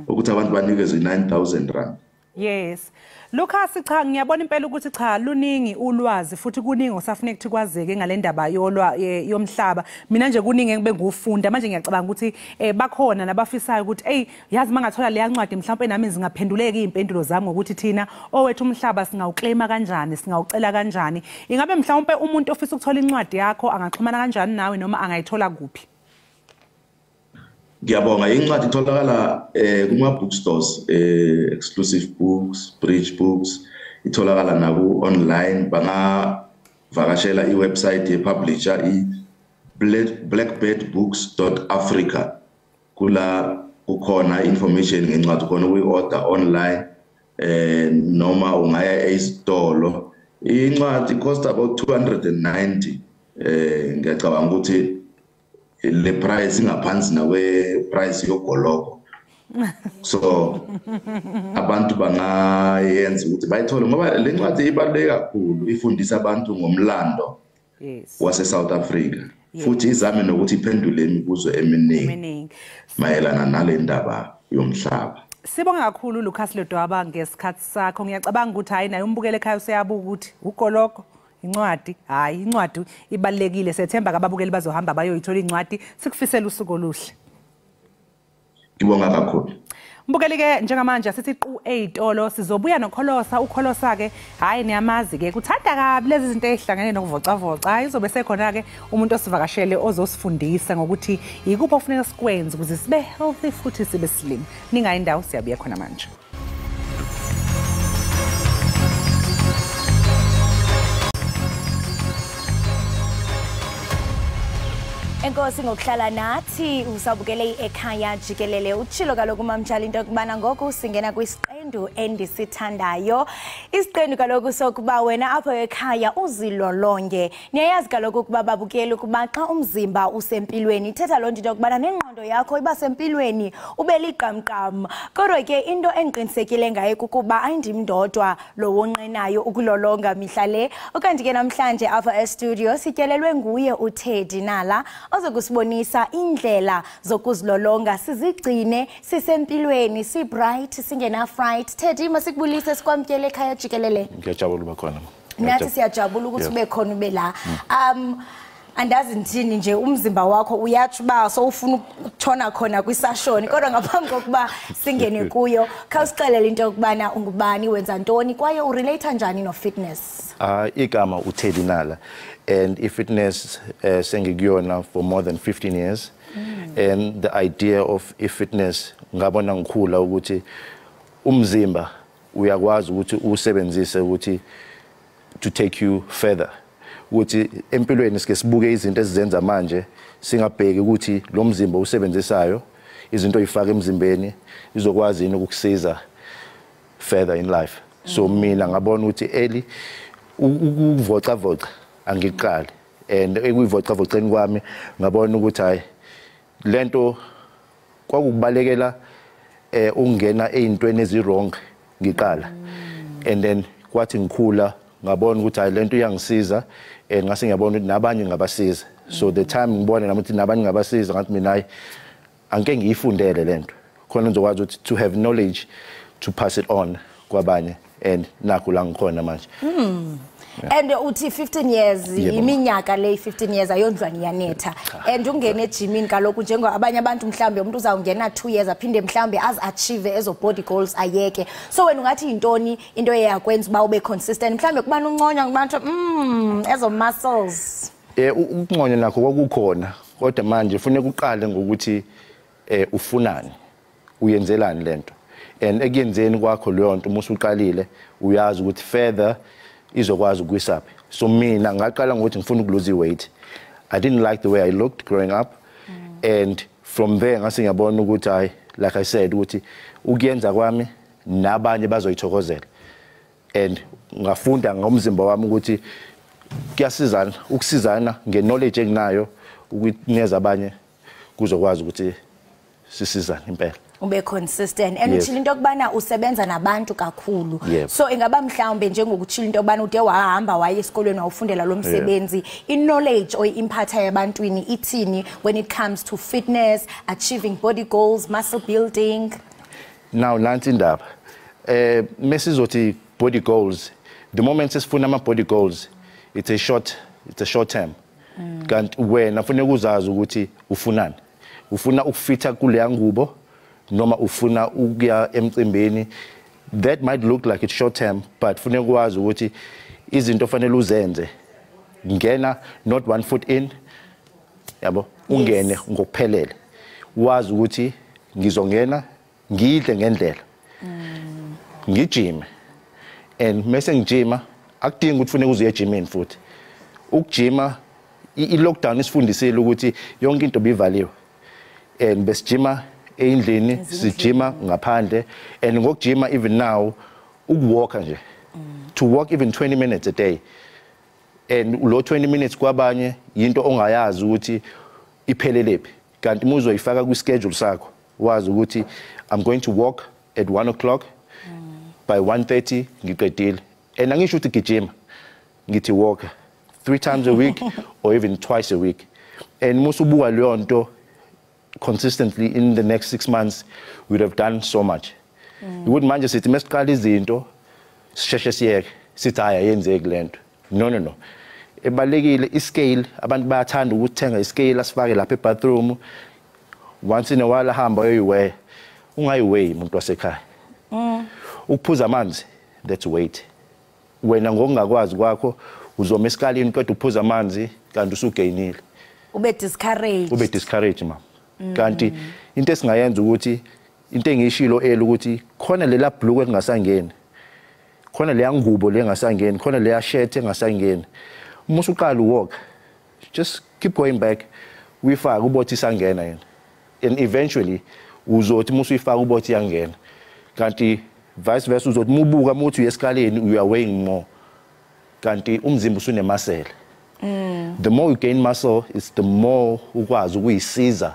S21: Ukuthi abantu banikezwe 9,000 rand.
S1: Yes. Lucas, cha, ngiyabona impela ukuthi cha, luningi ulwazi futhi kuningi osafuneka ukuthi kwazeke ngale ndaba yolwa yomhlaba. Mina nje kuningi engibe ngufunda manje, ngiyacabanga ukuthi bakhona nabafisayo ukuthi hey, yazi mangathola leya ncwadi mhlawumbe nami zingaphenduleka izimpendulo zami ngokuthi thina owethu umhlaba singawuclaima kanjani, singawucela kanjani. Ingabe mhlawumbe umuntu ofisa ukuthola incwadi yakho angaxhumana kanjani nawe noma angayithola kuphi?
S21: Ngiyabonga. Incwadi itholakala kuma bookstores, Exclusive Books, Bridge Books, itholakala naku online. Bangavakashela i-website ye-publisher, i-blackbirdbooks.africa. Kula kukhona information ngencwadi, khona ukuyi-order online, noma ungaya esitolo. Incwadi cost about 290. Ngiyacabanga ukuthi le price ingaphansi nawe price yogoloko, so abantu bangayenza ukuthi bayithole, ngoba le ncwadi ibaluleke kakhulu, ifundisa abantu ngomlando wase South Africa, futhi izame nokuthi iphendule imibuzo eminingi mayelana nale ndaba yomhlaba.
S1: Sibonga kakhulu Lucas Ledwaba ngesikhathi sakho. Ngiyacabanga ukuthi hayi, naye umbukele ekhaya useyabuka ukuthi ugoloko, incwadi, hayi, incwadi ibalulekile. Sethemba ababukeli bazohamba bayoyithola incwadi. Sikufisela usuku oluhle.
S21: Ngibonga kakhulu.
S1: Mbukeli ke, njengamanje asithi qu ey'tolo, sizobuya noKholosa. uKholosa ke, hayi, niyamazi ke, kuthanda kabi lezi zinto ey'hlangene nokuvocavoca. Hayi, uzobe sekhona ke umuntu osivakashele ozosifundisa ngokuthi yikuphi ofuneka sikwenze ukuze sibe healthy futhi sibe slim. Ningayi ndawo, siyabuya khona manje.
S2: Enkosi ngokuhlala nathi, usabukele Ekhaya Jikelele. Utshilo kaloku mamtshali into yokubana ngoku singena kwisiqendu endisithandayo, isiqendu kaloku sokuba wena apho ekhaya uzilolonge. Niyayazi kaloku ukuba, babukeli, ukuba xa umzimba usempilweni, ithetha loo nto into yokubana nengqondo yakho iba sempilweni, ube liqamqam. Kodwa ke into endiqinisekile ngayo kukuba ayindim ndodwa lo wonqenayo ukulolonga mihla le. Ukanti ke namhlanje apha estudio sityelelwe nguye uTeddy Nala, ozokusibonisa indlela zokuzilolonga sizigcine sisempilweni, si-bright, singena-fright. Teddy, masikubulise, sikwamkele Ekhaya Jikelele.
S3: Ngiyajabula uba khona.
S2: Nathi siyajabula ukuthi ube khona, ube la. Andazi ndithini nje, umzimba wakho uyatsho uba sowufuna ukutshona khona kwisashoni. Kodwa ngaphambi kokuba singene kuyo, khawusixelele into yokubana ungubani, wenza ntoni, kwaye urelate njani no-fitness?
S3: Igama uTeddy Nala, and i-fitness sengikuyona for more than 15 years. And the idea of i-fitness, ngabona ngikhula ukuthi umzimba uyakwazi ukuthi usebenzise ukuthi to take you further, ukuthi empilweni sike sibuke izinto esizenza manje, singabheki ukuthi lo mzimba usebenzisayo, izinto oyifaka emzimbeni izokwazi yini ukukusiza further in life. So mina ngabona ukuthi early ukuvocavoca angiqali, and ekuyivocavoceni kwami ngabona ukuthi hayi, lento kwakubalekela ukungena ey'ntweni ezi-wrong ngiqala. And then kwathi ngikhula ngabona ukuthi hayi, lento iyangisiza, and ngase ngiyabona ukuthi nabanye ngabasiza. So the time ngibona nami ukuthi nabanye ngabasiza, ngathi mina hayi, angike ngiyifundele lento khona ngizokwazi ukuthi to have knowledge to pass it on kwabanye, and nakho la ngikhona manje.
S2: And uthi 15 years?
S3: Yebo.
S2: Iminyaka le 15 years ayondlwane iyanetha. And ungene ejimini kaloku, njengo abanye abantu, mhlambe umuntu uzawungena 2 years, aphinde mhlambe azi-achieve ezo body goals, ayeke. So wena ungathi yintoni into eyakwenza uba ube consistent, mhlambe kubana unconywa ngabantu, ezo muscles?
S3: Ukunconywa nakho kwakukhona, kodwa manje kufuneka uqale ngokuthi ufunani, uyenzelani lento, and ekuyenzeni kwakho leyo nto, uma usuqalile uyazi ukuthi further izokwazi ukuyisaphi. So mina ngaqala ngokuthi ngifuna ukulose i-weight. I didn't like the way I looked growing up, and from there ngase ngiyabona ukuthi hayi, like I said, ukuthi ukuyenza kwami nabanye bazoyithokozela, and ngafunda ngomzimba wami ukuthi kuyasizana ukusizana nge-knowledge enginayo ukunikeza abanye, kuzokwazi ukuthi sisizane impela.
S2: Ube consistent and
S3: Yes.
S2: utshilo into yokubana usebenza nabantu kakhulu.
S3: Yebo.
S2: So ingaba mhlawumbe njengokutshilo into yokubana ude wahamba waye esikolweni wawufundela lo msebenzi, i-knowledge oyi-imphatha ebantwini ithini when it comes to fitness, achieving body goals, muscle building?
S3: Now nansi indaba. Mesizothi body goals, the moment sifuna ama body goals, it's a short term. Kanti wena kufuneka uzazi ukuthi ufunani, ufuna ukufitha kuleya ngubo noma ufuna ukuya emcimbini. That might look like it's short term, but kufuneka ukwazi ukuthi izinto fanele uzenze, ngena not one foot in, yabo, ungene ngokuphelele, wazi ukuthi ngizongena ngidle ngendlela, ngijime, and mase ngijima akudingi ukuthi kufuneka uze ejimini futhi. Ukujima, i-lockdown isifundisile ukuthi yonke into bivaliwe, and besijima endlini, sijima ngaphandle, and ngokujima even now ukuwalka nje, to walk even 20 minutes a day, and lo 20 minutes kwabanye into ongayazi ukuthi iphelelepi, kanti uma uzoyifaka kwi-schedule sakho wazi ukuthi I'm going to walk at 1 o'clock, by 1:30 ngiqedile, and angisho ukuthi gijima, ngithi walk 3 times a week or even twice a week, and musubuka leyo nto consistently in the next 6 months we would have done so much. Ukuthi manje sithi mesiqala izinto sisheshe siyeke, sithi hayi ayenzeki lento. No, no, no. Ebalekile iscale, abantu bayathanda ukuthenga iscale asifake lapha ebathroom, once in a while ahamba uyoyiweigh. Ungayiweigh umuntu wasekhaya. Ukuphuza amanzi, that's weight. Wena ngokungakwazi kwakho uzoma esikalini qeda uphuza amanzi kanti usugainile,
S2: ube discouraged,
S3: ube discouraged mama. Kanti into esingayenza ukuthi into engiyishilo elo ukuthi khona lela blue engasangeni, khona leya ngubo lengasangeni, khona leya shirt engasangeni, uma usuqala uwalk, just keep going back, uyifake ubothi isangena yena, and eventually uzothi uma usuyifaka ubothi iyangena. Kanti vice versa, uzothi mubuka muthi uyesikaleni, you are weighing more, kanti umzimba usunemuscle. The more you gain muscle, it's the more ukwazi ukuyisiza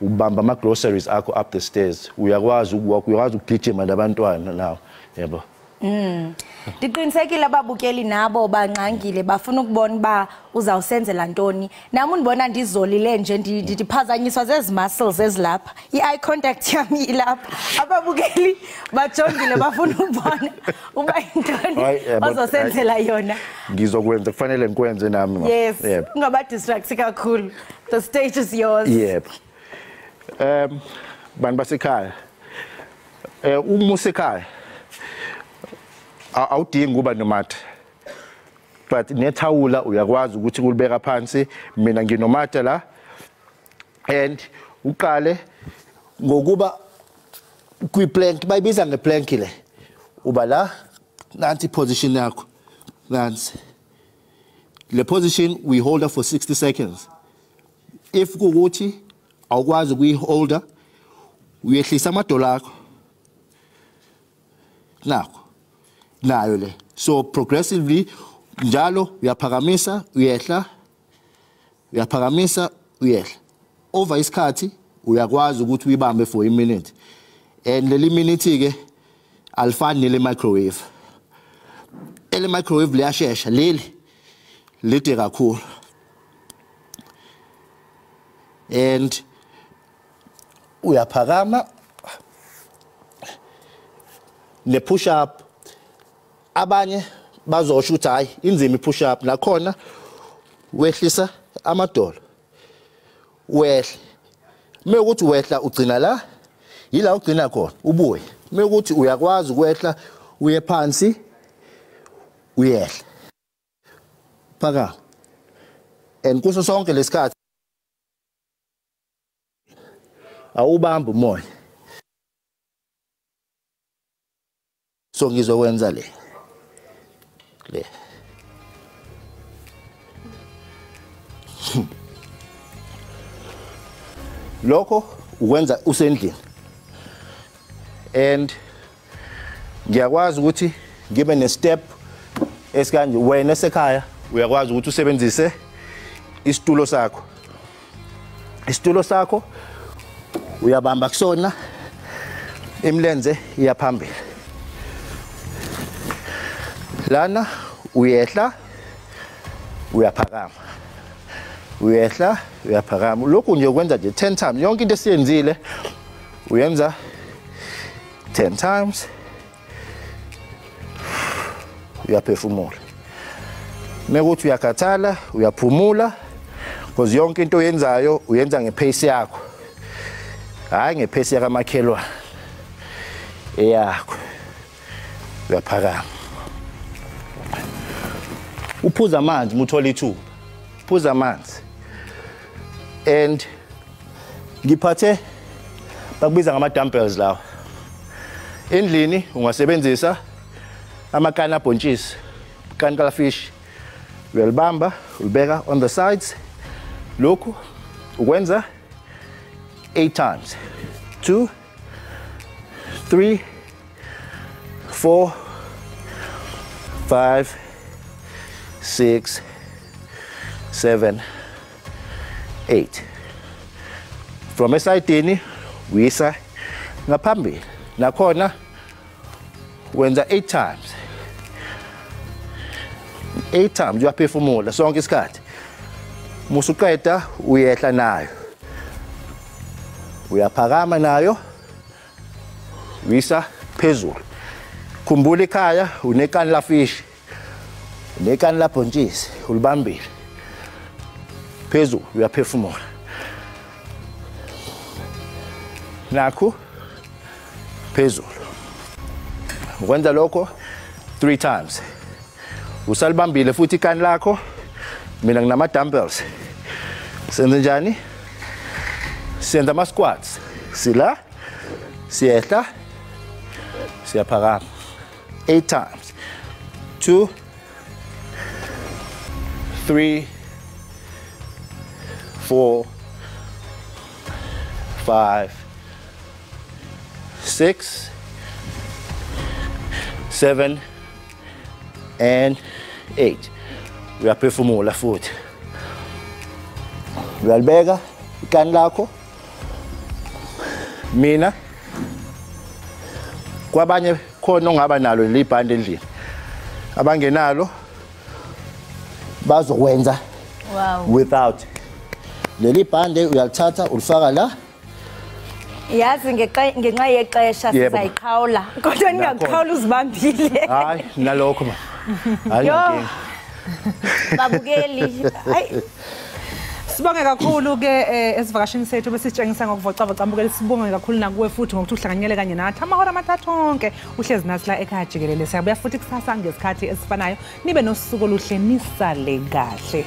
S3: ubamba ama groceries akho up the stairs, uyakwazi ukuwalk, uyakwazi ukugijima nabantwana now, yebo.
S2: Ndiqinisekile ababukeli nabo bangxangile, bafuna ukubona uba uzawusenzela ntoni. Nami undibona ndizolile nje, ndiphazanyiswa zezi muscles ezilapha, i-eye contact yami ilapha. Ababukeli bajongile, bafuna ukubona uba yintoni ozosenzela yona.
S3: Ngizokwenza, kufanele ngikwenze nami.
S2: Yes, ungabadistract kakhulu. The stage is yours.
S3: Yep. Bantu basekhaya, uma usekhaya awudingi ukuba nomata, but nethawula uyakwazi ukuthi kulibeka phansi. Mina nginomata la, and uqale ngokuba kwi-plank, bayibiza ngeplank le, uba la, nansi position yakho, nansi le position, we hold her for 60 seconds. If kuwukuthi awukwazi ukuyiholda, uyehlisa amadolo akho nakho nayo le, so progressively njalo uyaphakamisa uyehla, uyaphakamisa uyehla. Over isikhathi uyakwazi ukuthi uyibambe for a minute, and leli minute ke alifani nele microwave. Ele microwave liyashesha, leli lide kakhulu. And uyaphakama ne push up. Abanye bazosho ukuthi hayi inzima i-push up, nakhona wehlisa amadolo, wehle. Uma ukuthi wehla ugcina la, yila ugcina khona, ubuye. Uma ukuthi uyakwazi ukwehla uye phansi, uyehla phakama. And kuso sonke lesikhathi awubambi umoya. So ngizokwenza le le. Lokho ukwenza usendlini, and ngiyakwazi ukuthi ngibe ne step esikanje. Wena esekhaya uyakwazi ukuthi usebenzise isitulo sakho. Isitulo sakho uyabamba kusona, imilenze iyaphambili. Lana uyehla uyaphakama, uyehla uyaphakama. Lokhu nje ukwenza nje 10 times. Yonke into esiyenzile uyenza 10 times. uyaphefumula. Mekuthi uyakhathala, uyaphumula, because yonke into oyenzayo uyenza ngepace yakho. Hayi ngepace yakamakhelwane. Eyakho. Uyaphakama. Uphuza amanzi muthola ithuba. Phuza amanzi. And ngiphathe bakubiza ngama dumbbells lawa. Endlini ungasebenzisa amakana bhontshisi, kani kala fish. Uyalibamba, ulibeka on the sides. Lokhu ukwenza 8 times. 2 3 4 5 6 7 8. From esayidini uyisa ngaphambili. Nakhona wenza 8 times. 8 times uyaphefumula sonke isikhathi. Musuqeda uyehla nayo. Uyaphakama nayo. Uyisa phezulu. Khumbula ekhaya unekani la fish. Unekani la bhontshisi ulibambile. Phezulu uyaphefumula. Nakho phezulu. Ukwenza lokho 3 times. Usalibambile futhi ikani lakho. Mina nginama dumbbells. Senze njani? Senza ama squats. Sila, siyehla, siyaphakama. 8 times. 2 3 4 5 6 7 and 8. Uyaphefumula futhi. Uyalibeka ikani lakho. Mina kwabanye khona ongaba nalo libhande endlini. Abangenalo bazokwenza without. Leli bhande uyalithatha ulifaka la.
S2: Yazi ngenxa yexesha sizayiqhawula. Kodwa ningaqhawula uzibambile.
S3: Hayi nalokho ma. Hayi inkinga.
S2: Babukeli. Hayi.
S1: Sibonge kakhulu ke esivakashini sethu besitshengisa ngokuvocavoca mbukeli. Sibonge kakhulu nakuwe futhi ngokuthi uhlanganyele kanye nathi amahora amathathu onke uhlezi nathi la ekhaya jikelele. Siyabuya futhi kusasa ngesikhathi esifanayo. Nibe nosuku oluhle, nisale kahle.